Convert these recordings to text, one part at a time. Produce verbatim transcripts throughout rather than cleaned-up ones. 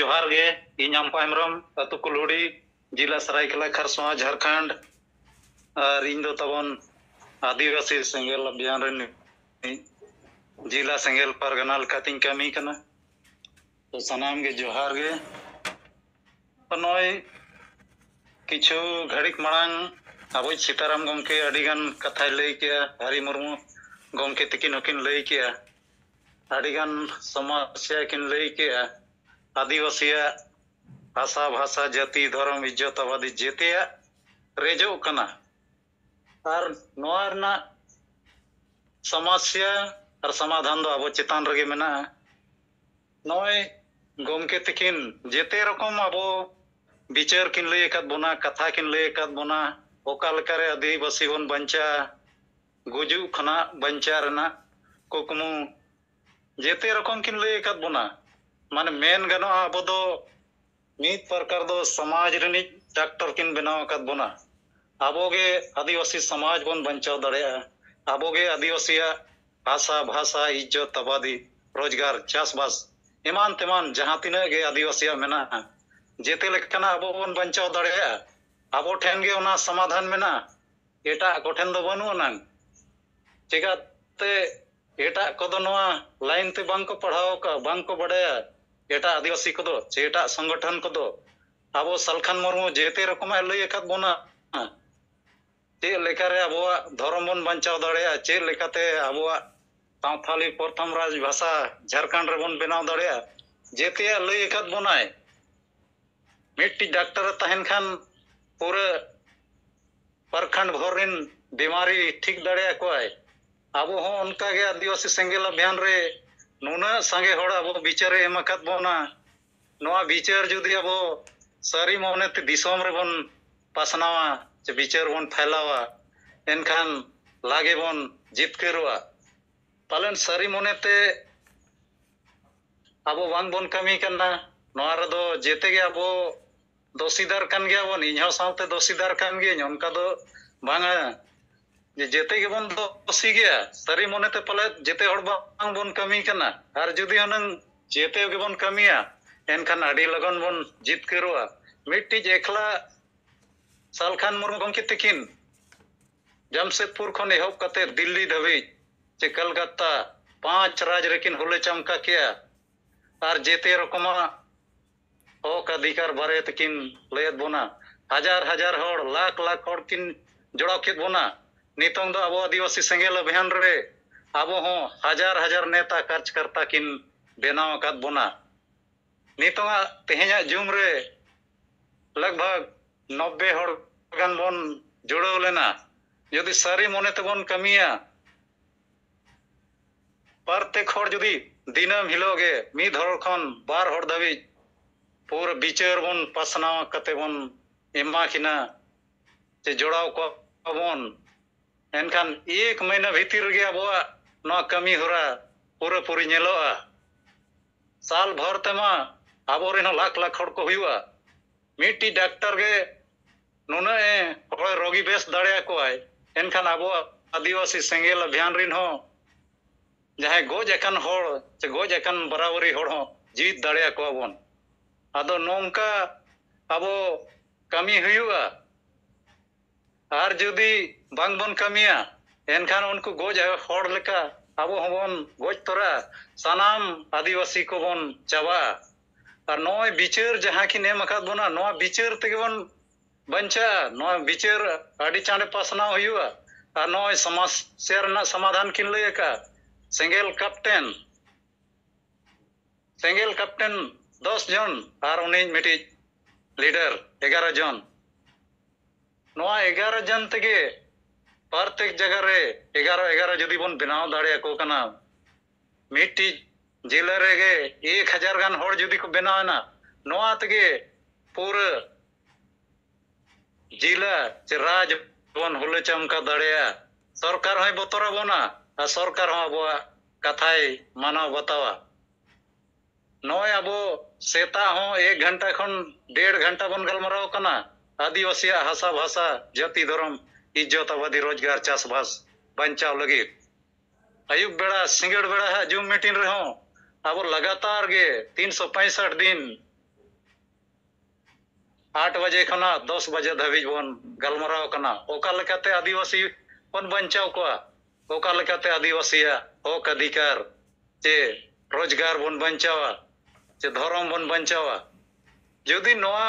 ᱡᱚᱦᱟᱨ ᱜᱮ᱾ ᱤᱧ ᱟᱢᱯᱟ ᱦᱮᱢᱵᱨᱚᱢ, ᱟᱹᱛᱩ ᱠᱩᱞᱦᱩᱲᱤ, ᱡᱮᱞᱟ ᱥᱟᱨᱟᱭᱠᱮᱞᱟ ᱠᱷᱟᱨᱥᱚᱶᱟ, ᱡᱷᱟᱲᱠᱷᱚᱸᱰ᱾ ᱟᱨ ᱤᱧ ᱫᱚ ᱛᱟᱵᱚᱱ ᱟᱹᱫᱤᱵᱟᱹᱥᱤ ᱥᱮᱸᱜᱮᱞ ᱚᱵᱷᱤᱭᱟᱱ ᱨᱮᱱ ᱡᱮᱞᱟ ᱥᱮᱸᱜᱮᱞ ᱯᱟᱨᱜᱟᱱᱟ ᱞᱮᱠᱟᱛᱤᱧ ᱠᱟᱹᱢᱤ ᱠᱟᱱᱟ᱾ ᱛᱚ ᱥᱟᱱᱟᱢ ᱜᱮ ᱡᱚᱦᱟᱨ ᱜᱮ᱾ ᱛᱚ ᱱᱚᱜᱼᱚᱭ ᱠᱤᱪᱷᱩ ᱜᱷᱟᱹᱲᱤᱠ ᱢᱟᱲᱟᱝ ᱟᱵᱚᱭᱤᱡ ᱥᱤᱛᱟᱨᱟᱢ ᱜᱚᱢᱠᱮ ᱟᱹᱰᱤᱜᱟᱱ ᱠᱟᱛᱷᱟᱭ ᱞᱟᱹᱭ ᱠᱮᱜᱼᱟ, ᱦᱟᱹᱨᱤ ᱢᱩᱨᱢᱩ ᱜᱚᱢᱠᱮ ᱛᱤᱠᱤᱱ ᱦᱚᱸᱠᱤᱱ ᱞᱟᱹᱭ ᱠᱮᱜᱼᱟ, ᱟᱹᱰᱤᱜᱟᱱ ᱥᱚᱢᱚᱥᱥᱟ ᱠᱤᱱ ᱞᱟᱹᱭ ᱠᱮᱜᱼᱟ᱾ ᱟᱹᱫᱤᱵᱟᱹᱥᱤᱭᱟᱜ ᱵᱷᱟᱥᱟ, ᱵᱷᱟᱥᱟ, ᱡᱟᱹᱛᱤ, ᱫᱷᱚᱨᱚᱢ, ᱤᱡᱽᱡᱚᱛ ᱟᱵᱟᱫᱤ ᱡᱮᱛᱮᱭᱟᱜ ᱨᱮᱡᱚᱜ ᱠᱟᱱᱟ᱾ ᱟᱨ ᱱᱚᱣᱟ ᱨᱮᱱᱟᱜ ᱥᱚᱢᱚᱥᱥᱟ ᱟᱨ ᱥᱚᱢᱟᱫᱷᱟᱱ ᱫᱚ ᱟᱵᱚ ᱪᱮᱛᱟᱱ ᱨᱮᱜᱮ ᱢᱮᱱᱟᱜᱼᱟ᱾ ᱱᱚᱜᱼᱚᱭ ᱜᱚᱢᱠᱮ ᱛᱤᱠᱤᱱ ᱡᱮᱛᱮ ᱨᱚᱠᱚᱢ ᱟᱵᱚ ᱵᱤᱪᱟᱹᱨ ᱠᱤᱱ ᱞᱟᱹᱭ ᱟᱠᱟᱫ ᱵᱚᱱᱟ, ᱠᱟᱛᱷᱟ ᱠᱤᱱ ᱞᱟᱹᱭ ᱟᱠᱟᱫ ᱵᱚᱱᱟ, ᱚᱠᱟ ᱞᱮᱠᱟᱨᱮ ᱟᱹᱫᱤᱵᱟᱹᱥᱤ ᱵᱚᱱ ᱵᱟᱧᱪᱟᱜᱼᱟ, ᱜᱩᱡᱩᱜ ᱠᱷᱚᱱᱟᱜ ᱵᱟᱧᱪᱟᱜ ᱨᱮᱱᱟᱜ ᱠᱩᱠᱢᱩ, ᱡᱮᱛᱮ ᱨᱚᱠᱚᱢ ᱠᱤᱱ ᱞᱟᱹᱭ ᱟᱠᱟᱫ ᱵᱚᱱᱟ᱾ ᱢᱟᱱᱮ ᱢᱮᱱ ᱜᱟᱱᱚᱜᱼᱟ, ᱟᱵᱚ ᱫᱚ ᱢᱤᱫ ᱯᱨᱚᱠᱟᱨ ᱫᱚ ᱥᱚᱢᱟᱡᱽ ᱨᱤᱱᱤᱡ ᱰᱟᱠᱛᱚᱨ ᱠᱤᱱ ᱵᱮᱱᱟᱣ ᱟᱠᱟᱫ ᱵᱚᱱᱟ᱾ ᱟᱵᱚ ᱜᱮ ᱟᱹᱫᱤᱵᱟᱹᱥᱤ ᱥᱚᱢᱟᱡᱽ ᱵᱚᱱ ᱵᱟᱧᱪᱟᱣ ᱫᱟᱲᱮᱭᱟᱜᱼᱟ᱾ ᱟᱵᱚ ᱜᱮ ᱟᱹᱫᱤᱵᱟᱹᱥᱤᱭᱟᱜ ᱵᱷᱟᱥᱟ, ᱵᱷᱟᱥᱟ, ᱤᱡᱽᱡᱚᱛ, ᱟᱵᱟᱫᱤ, ᱨᱳᱡᱽᱜᱟᱨ, ᱪᱟᱥᱵᱟᱥ, ᱮᱢᱟᱱ ᱛᱮᱢᱟᱱ ᱡᱟᱦᱟᱸ ᱛᱤᱱᱟᱹᱜ ᱜᱮ ᱟᱹᱫᱤᱵᱟᱹᱥᱤᱭᱟᱜ ᱢᱮᱱᱟᱜᱼᱟ, ᱡᱮᱛᱮ ᱞᱮᱠᱟᱱᱟᱜ ᱟᱵᱚ ᱵᱚᱱ ᱵᱟᱧᱪᱟᱣ ᱫᱟᱲᱮᱭᱟᱜᱼᱟ᱾ ᱟᱵᱚ ᱴᱷᱮᱱ ᱜᱮ ᱚᱱᱟ ᱥᱚᱢᱟᱫᱷᱟᱱ ᱢᱮᱱᱟᱜᱼᱟ, ᱮᱴᱟᱜ ᱠᱚᱴᱷᱮᱱ ᱫᱚ ᱵᱟᱹᱱᱩᱜ ᱟᱱᱟᱝ᱾ ᱪᱮᱠᱟᱛᱮ ᱮᱴᱟᱜ ᱠᱚᱫᱚ ᱱᱚᱣᱟ ᱞᱟᱭᱤᱱ ᱛᱮ ᱵᱟᱝ ᱠᱚ ᱯᱟᱲᱦᱟᱣ ᱟᱠᱟᱫᱼᱟ, ᱵᱟᱝ ᱠᱚ ᱵᱟᱰᱟᱭᱟ᱾ ᱮᱴᱟᱜ ᱟᱹᱫᱤᱵᱟᱹᱥᱤ ᱠᱚᱫᱚ ᱪᱮ ᱮᱴᱟᱜ ᱥᱚᱝᱜᱚᱴᱷᱚᱱ ᱠᱚᱫᱚ᱾ ᱟᱵᱚ ᱥᱟᱞᱠᱷᱟᱱ ᱢᱩᱨᱢᱩ ᱡᱮᱛᱮ ᱨᱚᱠᱚᱢᱟᱜ ᱞᱟᱹᱭ ᱟᱠᱟᱫ ᱵᱚᱱᱟ, ᱪᱮᱫ ᱞᱮᱠᱟᱨᱮ ᱟᱵᱚᱣᱟᱜ ᱫᱷᱚᱨᱚᱢ ᱵᱚᱱ ᱵᱟᱧᱪᱟᱣ ᱫᱟᱲᱮᱭᱟᱜᱼᱟ, ᱪᱮᱫ ᱞᱮᱠᱟᱛᱮ ᱟᱵᱚᱣᱟᱜ ᱥᱟᱶᱛᱟᱞᱤ ᱯᱨᱚᱛᱷᱚᱢ ᱨᱟᱡᱽ ᱵᱷᱟᱥᱟ ᱡᱷᱟᱲᱠᱷᱚᱸᱰ ᱨᱮᱵᱚᱱ ᱵᱮᱱᱟᱣ ᱫᱟᱲᱮᱭᱟᱜᱼᱟ, ᱡᱮᱛᱮᱭᱟᱜ ᱞᱟᱹᱭ ᱟᱠᱟᱫ ᱵᱚᱱᱟᱭ᱾ ᱢᱤᱫᱴᱤᱡ ᱰᱟᱠᱛᱟᱨ ᱮ ᱛᱟᱦᱮᱱ ᱠᱷᱟᱱ ᱯᱩᱨᱟᱹ ᱯᱨᱚᱠᱷᱚᱸᱰ ᱵᱷᱳᱨ ᱨᱮᱱ ᱵᱤᱢᱟᱨᱤ ᱴᱷᱤᱠ ᱫᱟᱲᱮᱭᱟᱠᱚᱣᱟᱭ᱾ ᱟᱵᱚ ᱦᱚᱸ ᱚᱱᱠᱟᱜᱮ ᱟᱹᱫᱤᱵᱟᱹᱥᱤ ᱥᱮᱸᱜᱮᱞ ᱚᱵᱷᱤᱭᱟᱱ ᱨᱮ ᱱᱩᱱᱟᱹᱜ ᱥᱟᱸᱜᱮ ᱦᱚᱲ ᱟᱵᱚ ᱵᱤᱪᱟᱹᱨᱮ ᱮᱢ ᱟᱠᱟᱫ ᱵᱚᱱᱟ᱾ ᱱᱚᱣᱟ ᱵᱤᱪᱟᱹᱨ ᱡᱩᱫᱤ ᱟᱵᱚ ᱥᱟᱹᱨᱤ ᱢᱚᱱᱮᱛᱮ ᱫᱤᱥᱚᱢ ᱨᱮᱵᱚᱱ ᱯᱟᱥᱱᱟᱣᱟ, ᱪᱮ ᱵᱤᱪᱟᱹᱨ ᱵᱚᱱ ᱯᱷᱮᱞᱟᱣᱟ, ᱮᱱᱠᱷᱟᱱ ᱞᱟᱜᱮ ᱵᱚᱱ ᱡᱤᱛᱠᱟᱹᱨᱚᱜᱼᱟ᱾ ᱯᱟᱞᱮᱱ ᱥᱟᱹᱨᱤ ᱢᱚᱱᱮᱛᱮ ᱟᱵᱚ ᱵᱟᱝ ᱵᱚᱱ ᱠᱟᱹᱢᱤ ᱠᱟᱱᱟ᱾ ᱱᱚᱣᱟ ᱨᱮᱫᱚ ᱡᱮᱛᱮ ᱜᱮ ᱟᱵᱚ ᱫᱳᱥᱤᱫᱟᱨ ᱠᱟᱱ ᱜᱮᱭᱟ ᱵᱚᱱ, ᱤᱧ ᱦᱚᱸ ᱥᱟᱶᱛᱮ ᱫᱳᱥᱤᱫᱟᱨ ᱠᱟᱱ ᱜᱤᱭᱟᱹᱧ᱾ ᱚᱱᱠᱟ ᱫᱚ ᱵᱟᱝᱟ ᱡᱮ ᱡᱮᱛᱮ ᱜᱮᱵᱚᱱ ᱫᱳᱥᱤ ᱜᱮᱭᱟ᱾ ᱥᱟᱹᱨᱤ ᱢᱚᱱᱮᱛᱮ ᱯᱟᱞᱮ ᱡᱮᱛᱮ ᱦᱚᱲ ᱵᱟᱝ ᱵᱚᱱ ᱠᱟᱹᱢᱤ ᱠᱟᱱᱟ᱾ ᱟᱨ ᱡᱩᱫᱤ ᱦᱩᱱᱟᱹᱝ ᱡᱮᱛᱮ ᱜᱮᱵᱚᱱ ᱠᱟᱹᱢᱤᱭᱟ, ᱮᱱᱠᱷᱟᱱ ᱟᱹᱰᱤ ᱞᱚᱜᱚᱱ ᱵᱚᱱ ᱡᱤᱛᱠᱟᱹᱨᱚᱜᱼᱟ᱾ ᱢᱤᱫᱴᱤᱡ ᱮᱠᱞᱟ ᱥᱟᱞᱠᱷᱟᱱ ᱢᱩᱨᱢᱩ ᱜᱚᱢᱠᱮ ᱛᱤᱠᱤᱱ ᱡᱟᱢᱥᱮᱫᱽᱯᱩᱨ ᱠᱷᱚᱱ ᱮᱦᱚᱵ ᱠᱟᱛᱮ ᱫᱤᱞᱞᱤ ᱫᱷᱟᱹᱵᱤᱡ ᱪᱮ ᱠᱟᱞᱠᱟᱛᱟ ᱯᱟᱸᱪ ᱨᱟᱡᱽ ᱨᱮᱠᱤᱱ ᱦᱩᱞᱟᱹ ᱪᱟᱢᱠᱟ ᱠᱮᱜᱼᱟ᱾ ᱟᱨ ᱡᱮᱛᱮ ᱨᱚᱠᱚᱢᱟᱜ ᱦᱚᱠ ᱚᱫᱷᱤᱠᱟᱨ ᱵᱟᱨᱮ ᱛᱮᱠᱤᱱ ᱞᱟᱹᱭᱟᱫ ᱵᱚᱱᱟ᱾ ᱦᱟᱡᱟᱨ ᱦᱟᱡᱟᱨ ᱦᱚᱲ, ᱞᱟᱠᱷ ᱞᱟᱠᱷ ᱦᱚᱲ ᱠᱤᱱ ᱡᱚᱲᱟᱣ ᱠᱮᱫ ᱵᱚᱱᱟ᱾ ᱱᱤᱛᱚᱝ ᱫᱚ ᱟᱵᱚ ᱟᱹᱫᱤᱵᱟᱹᱥᱤ ᱥᱮᱸᱜᱮᱞ ᱚᱵᱷᱤᱭᱟᱱ ᱨᱮ ᱟᱵᱚ ᱦᱚᱸ ᱦᱟᱡᱟᱨ ᱦᱟᱡᱟᱨ ᱱᱮᱛᱟ ᱠᱟᱨᱡᱽᱠᱟᱨᱛᱟ ᱠᱤᱱ ᱵᱮᱱᱟᱣ ᱟᱠᱟᱫ ᱵᱚᱱᱟ᱾ ᱱᱤᱛᱚᱝᱟᱜ ᱛᱮᱦᱮᱧᱟᱜ ᱡᱩᱢ ᱨᱮ ᱞᱟᱜᱽ ᱵᱷᱟᱜᱽ ᱱᱚᱵᱵᱮ ᱦᱚᱲ ᱜᱟᱱ ᱵᱚᱱ ᱡᱩᱲᱟᱹᱣ ᱞᱮᱱᱟ᱾ ᱡᱩᱫᱤ ᱥᱟᱹᱨᱤ ᱢᱚᱱᱮ ᱛᱮᱵᱚᱱ ᱠᱟᱹᱢᱤᱭᱟ, ᱯᱨᱚᱛᱮᱠ ᱦᱚᱲ ᱡᱩᱫᱤ ᱫᱤᱱᱟᱹᱢ ᱦᱤᱞᱳᱜ ᱜᱮ ᱢᱤᱫ ᱦᱚᱲ ᱠᱷᱚᱱ ᱵᱟᱨ ᱦᱚᱲ ᱫᱷᱟᱹᱵᱤᱡ ᱯᱩᱨᱟᱹ ᱵᱤᱪᱟᱹᱨ ᱵᱚᱱ ᱯᱟᱥᱱᱟᱣ ᱠᱟᱛᱮ ᱵᱚᱱ ᱮᱢᱟ ᱠᱤᱱᱟ, ᱪᱮ ᱡᱚᱲᱟᱣ ᱠᱚᱣᱟ ᱵᱚᱱ, ᱮᱱᱠᱷᱟᱱ ᱮᱠ ᱢᱟᱹᱦᱱᱟᱹ ᱵᱷᱤᱛᱤᱨ ᱨᱮᱜᱮ ᱟᱵᱚᱣᱟᱜ ᱱᱚᱣᱟ ᱠᱟᱹᱢᱤ ᱦᱚᱨᱟ ᱯᱩᱨᱟᱹᱯᱩᱨᱤ ᱧᱮᱞᱚᱜᱼᱟ᱾ ᱥᱟᱞ ᱵᱷᱚᱨ ᱛᱮᱢᱟ ᱟᱵᱚᱨᱮᱱ ᱦᱚᱸ ᱞᱟᱠᱷ ᱞᱟᱠᱷ ᱦᱚᱲ ᱠᱚ ᱦᱩᱭᱩᱜᱼᱟ᱾ ᱢᱤᱫᱴᱤᱡ ᱰᱟᱠᱛᱟᱨ ᱜᱮ ᱱᱩᱱᱟᱹᱜ ᱮ ᱦᱚᱲ ᱨᱳᱜᱤ ᱵᱮᱥ ᱫᱟᱲᱮᱭᱟᱠᱚᱣᱟᱭ, ᱮᱱᱠᱷᱟᱱ ᱟᱵᱚᱣᱟᱜ ᱟᱹᱫᱤᱵᱟᱹᱥᱤ ᱥᱮᱸᱜᱮᱞ ᱚᱵᱷᱤᱭᱟᱱ ᱨᱮᱱ ᱦᱚᱸ ᱡᱟᱦᱟᱸᱭ ᱜᱚᱡ ᱟᱠᱟᱱ ᱦᱚᱲ ᱥᱮ ᱜᱚᱡ ᱟᱠᱟᱱ ᱵᱟᱨᱟᱵᱟᱨᱤ ᱦᱚᱲ ᱦᱚᱸ ᱡᱤᱣᱤᱫ ᱫᱟᱲᱮᱭᱟᱠᱚᱣᱟ ᱵᱚᱱ᱾ ᱟᱫᱚ ᱱᱚᱝᱠᱟ ᱟᱵᱚ ᱠᱟᱹᱢᱤ ᱦᱩᱭᱩᱜᱼᱟ᱾ ᱟᱨ ᱡᱩᱫᱤ ᱵᱟᱝᱵᱚᱱ ᱠᱟᱹᱢᱤᱭᱟ, ᱮᱱᱠᱷᱟᱱ ᱩᱱᱠᱩ ᱜᱚᱡ ᱦᱚᱲ ᱞᱮᱠᱟ ᱟᱵᱚ ᱦᱚᱸᱵᱚᱱ ᱜᱚᱡ ᱛᱚᱨᱟᱜᱼᱟ᱾ ᱥᱟᱱᱟᱢ ᱟᱹᱫᱤᱵᱟᱹᱥᱤ ᱠᱚᱵᱚᱱ ᱪᱟᱵᱟᱜᱼᱟ᱾ ᱟᱨ ᱱᱚᱜᱼᱚᱭ ᱵᱤᱪᱟᱹᱨ ᱡᱟᱦᱟᱸ ᱠᱤᱱ ᱮᱢ ᱟᱠᱟᱫ ᱵᱚᱱᱟ, ᱱᱚᱣᱟ ᱵᱤᱪᱟᱹᱨ ᱛᱮᱜᱮ ᱵᱚᱱ ᱵᱟᱧᱪᱟᱜᱼᱟ᱾ ᱱᱚᱣᱟ ᱵᱤᱪᱟᱹᱨ ᱟᱹᱰᱤ ᱪᱟᱬᱮ ᱯᱟᱥᱱᱟᱣ ᱦᱩᱭᱩᱜᱼᱟ᱾ ᱟᱨ ᱱᱚᱜᱼᱚᱭ ᱥᱚᱢᱚᱥᱥᱟ ᱨᱮᱱᱟᱜ ᱥᱚᱢᱟᱫᱷᱟᱱ ᱠᱤᱱ ᱞᱟᱹᱭ ᱟᱠᱟᱫᱼᱟ᱾ ᱥᱮᱸᱜᱮᱞ ᱠᱮᱯᱴᱮᱱ, ᱥᱮᱸᱜᱮᱞ ᱠᱮᱯᱴᱮᱱ ᱫᱚᱥ ᱡᱚᱱ ᱟᱨ ᱩᱱᱤ ᱢᱤᱫᱴᱤᱡ ᱞᱤᱰᱟᱨ ᱮᱜᱟᱨᱚ ᱡᱚᱱ᱾ ᱱᱚᱣᱟ ᱮᱜᱟᱨᱚ ᱡᱚᱱ ᱛᱮᱜᱮ ᱯᱨᱚᱛᱮᱠ ᱡᱟᱭᱜᱟ ᱨᱮ ᱮᱜᱟᱨᱚ ᱮᱜᱟᱨᱚ ᱡᱩᱫᱤ ᱵᱚᱱ ᱵᱮᱱᱟᱣ ᱫᱟᱲᱮᱭᱟᱠᱚ ᱠᱟᱱᱟ, ᱢᱤᱫᱴᱤᱡ ᱡᱮᱞᱟ ᱨᱮᱜᱮ ᱮᱠ ᱦᱟᱡᱟᱨ ᱜᱟᱱ ᱦᱚᱲ ᱡᱩᱫᱤ ᱠᱚ ᱵᱮᱱᱟᱣ ᱮᱱᱟ, ᱱᱚᱣᱟ ᱛᱮᱜᱮ ᱯᱩᱨᱟᱹ ᱡᱮᱞᱟ ᱪᱮ ᱨᱟᱡᱽ ᱵᱚᱱ ᱦᱩᱞᱟᱹ ᱪᱟᱢᱠᱟ ᱫᱟᱲᱮᱭᱟᱜᱼᱟ᱾ ᱥᱚᱨᱠᱟᱨ ᱦᱚᱸᱭ ᱵᱚᱛᱚᱨ ᱟᱵᱚᱱᱟ ᱟᱨ ᱥᱚᱨᱠᱟᱨ ᱦᱚᱸ ᱟᱵᱚᱣᱟᱜ ᱠᱟᱛᱷᱟᱭ ᱢᱟᱱᱟᱣ ᱵᱟᱛᱟᱣᱟ᱾ ᱱᱚᱜᱼᱚᱭ ᱟᱵᱚ ᱥᱮᱛᱟᱜ ᱦᱚᱸ ᱮᱠ ᱜᱷᱚᱱᱴᱟ ᱠᱷᱚᱱ ᱰᱮᱲ ᱜᱷᱚᱱᱴᱟ ᱵᱚᱱ ᱜᱟᱞᱢᱟᱨᱟᱣ ᱠᱟᱱᱟ ᱟᱹᱫᱤᱵᱟᱹᱥᱤᱭᱟᱜ ᱦᱟᱥᱟ ᱵᱷᱟᱥᱟ, ᱡᱟᱹᱛᱤ, ᱫᱷᱚᱨᱚᱢ, ᱤᱡᱽᱡᱚᱛ, ᱟᱵᱟᱫᱤ, ᱨᱳᱡᱽᱜᱟᱨ, ᱪᱟᱥᱵᱟᱥ ᱵᱟᱧᱪᱟᱣ ᱞᱟᱹᱜᱤᱫ᱾ ᱟᱹᱭᱩᱵ ᱵᱮᱲᱟ, ᱥᱤᱸᱜᱟᱹᱲ ᱵᱮᱲᱟ ᱦᱟᱸᱜ ᱡᱩᱢ ᱢᱤᱴᱤᱝ ᱨᱮᱦᱚᱸ ᱟᱵᱚ ᱞᱟᱜᱟᱛᱟᱨ ᱜᱮ ᱛᱤᱱᱥᱚ ᱯᱚᱸᱭᱥᱚᱴᱷ ᱫᱤᱱ ᱟᱴ ᱵᱟᱡᱮ ᱠᱷᱚᱱᱟᱜ ᱫᱚᱥ ᱵᱟᱡᱮ ᱫᱷᱟᱹᱵᱤᱡ ᱵᱚᱱ ᱜᱟᱞᱢᱟᱨᱟᱣ ᱠᱟᱱᱟ᱾ ᱚᱠᱟ ᱞᱮᱠᱟᱛᱮ ᱟᱹᱫᱤᱵᱟᱹᱥᱤ ᱵᱚᱱ ᱵᱟᱧᱪᱟᱣ ᱠᱚᱣᱟ, ᱚᱠᱟ ᱞᱮᱠᱟᱛᱮ ᱟᱹᱫᱤᱵᱟᱹᱥᱤᱭᱟᱜ ᱦᱚᱠ ᱚᱫᱷᱤᱠᱟᱨ ᱪᱮ ᱨᱳᱡᱽᱜᱟᱨ ᱵᱚᱱ ᱵᱟᱧᱪᱟᱣᱟ, ᱪᱮ ᱫᱷᱚᱨᱚᱢ ᱵᱚᱱ ᱵᱟᱧᱪᱟᱣᱟ᱾ ᱡᱩᱫᱤ ᱱᱚᱣᱟ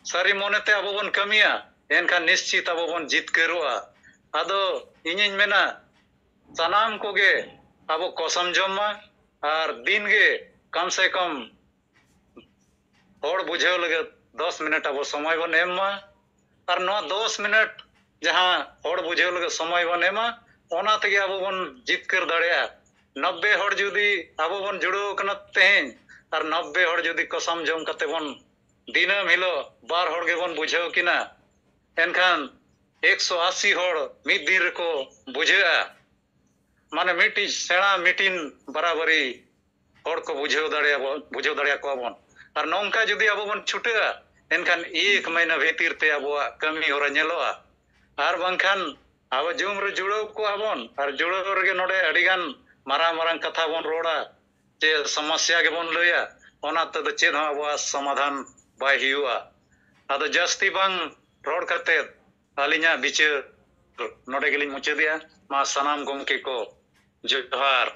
ᱥᱟᱹᱨᱤ ᱢᱚᱱᱮᱛᱮ ᱟᱵᱚ ᱵᱚᱱ ᱠᱟᱹᱢᱤᱭᱟ, ᱮᱱᱠᱷᱟᱱ ᱱᱤᱥᱪᱤᱛ ᱟᱵᱚ ᱵᱚᱱ ᱡᱤᱛᱠᱟᱹᱨᱚᱜᱼᱟ᱾ ᱟᱫᱚ ᱤᱧᱤᱧ ᱢᱮᱱᱟ, ᱥᱟᱱᱟᱢ ᱠᱚᱜᱮ ᱟᱵᱚ ᱠᱚᱥᱚᱢ ᱡᱚᱢ ᱢᱟ ᱟᱨ ᱫᱤᱱ ᱜᱮ ᱠᱚᱢ ᱥᱮ ᱠᱚᱢ ᱦᱚᱲ ᱵᱩᱡᱷᱟᱹᱣ ᱞᱟᱹᱜᱤᱫ ᱫᱚᱥ ᱢᱤᱱᱤᱴ ᱟᱵᱚ ᱥᱚᱢᱚᱭ ᱵᱚᱱ ᱮᱢ ᱢᱟ᱾ ᱟᱨ ᱱᱚᱣᱟ ᱫᱚᱥ ᱢᱤᱱᱤᱴ ᱡᱟᱦᱟᱸ ᱦᱚᱲ ᱵᱩᱡᱷᱟᱹᱣ ᱞᱟᱹᱜᱤᱫ ᱥᱚᱢᱚᱭ ᱵᱚᱱ ᱮᱢᱟ, ᱚᱱᱟ ᱛᱮᱜᱮ ᱟᱵᱚ ᱵᱚᱱ ᱡᱤᱛᱠᱟᱹᱨ ᱫᱟᱲᱮᱭᱟᱜᱼᱟ᱾ ᱱᱚᱵᱵᱮ ᱦᱚᱲ ᱡᱩᱫᱤ ᱟᱵᱚ ᱵᱚᱱ ᱡᱩᱲᱟᱹᱣ ᱠᱟᱱᱟ ᱛᱮᱦᱮᱧ, ᱟᱨ ᱱᱚᱵᱵᱮ ᱦᱚᱲ ᱡᱩᱫᱤ ᱠᱚᱥᱚᱢ ᱡᱚᱢ ᱠᱟᱛᱮ ᱵᱚᱱ ᱫᱤᱱᱟᱹᱢ ᱦᱤᱞᱳᱜ ᱵᱟᱨ ᱦᱚᱲ ᱜᱮᱵᱚᱱ ᱵᱩᱡᱷᱟᱹᱣ ᱠᱤᱱᱟ, ᱮᱱᱠᱷᱟᱱ ᱮᱠᱥᱚ ᱟᱥᱤ ᱦᱚᱲ ᱢᱤᱫ ᱫᱤᱱ ᱨᱮᱠᱚ ᱵᱩᱡᱷᱟᱹᱜᱼᱟ᱾ ᱢᱟᱱᱮ ᱢᱤᱫᱴᱤᱡ ᱥᱮᱬᱟ ᱢᱤᱴᱤᱝ ᱵᱟᱨᱟᱵᱟᱨᱤ ᱦᱚᱲ ᱠᱚ ᱵᱩᱡᱷᱟᱹᱣ ᱫᱟᱲᱮᱭᱟᱵᱚᱱ, ᱵᱩᱡᱷᱟᱹᱣ ᱫᱟᱲᱮᱭᱟᱠᱚᱣᱟ ᱵᱚᱱ᱾ ᱟᱨ ᱱᱚᱝᱠᱟ ᱡᱩᱫᱤ ᱟᱵᱚ ᱵᱚᱱ ᱪᱷᱩᱴᱟᱹᱜᱼᱟ, ᱮᱱᱠᱷᱟᱱ ᱮᱠ ᱢᱟᱹᱦᱱᱟᱹ ᱵᱷᱤᱛᱤᱨ ᱛᱮ ᱟᱵᱚᱣᱟᱜ ᱠᱟᱹᱢᱤ ᱦᱚᱨᱟ ᱧᱮᱞᱚᱜᱼᱟ᱾ ᱟᱨ ᱵᱟᱝᱠᱷᱟᱱ ᱟᱵᱚ ᱡᱩᱢ ᱨᱮ ᱡᱩᱲᱟᱹᱣ ᱠᱚᱣᱟ ᱵᱚᱱ, ᱟᱨ ᱡᱩᱲᱟᱹᱣ ᱨᱮᱜᱮ ᱱᱚᱰᱮ ᱟᱹᱰᱤᱜᱟᱱ ᱢᱟᱨᱟᱝ ᱢᱟᱨᱟᱝ ᱠᱟᱛᱷᱟ ᱵᱚᱱ ᱨᱚᱲᱟ, ᱪᱮ ᱥᱚᱢᱚᱥᱥᱟ ᱜᱮᱵᱚᱱ ᱞᱟᱹᱭᱟ, ᱚᱱᱟ ᱛᱮᱫᱚ ᱪᱮᱫ ᱦᱚᱸ ᱟᱵᱚᱣᱟᱜ ᱥᱚᱢᱟᱫᱷᱟᱱ ᱵᱟᱭ ᱦᱩᱭᱩᱜᱼᱟ᱾ ᱟᱫᱚ ᱡᱟᱹᱥᱛᱤ ᱵᱟᱝ ᱨᱚᱲ ᱠᱟᱛᱮ ᱟᱹᱞᱤᱧᱟᱜ ᱵᱤᱪᱟᱹᱨ ᱱᱚᱰᱮ ᱜᱮᱞᱤᱧ ᱢᱩᱪᱟᱹᱫᱮᱜᱼᱟ᱾ ᱢᱟ ᱥᱟᱱᱟᱢ ᱜᱚᱢᱠᱮ ᱠᱚ ᱡᱚᱦᱟᱨ᱾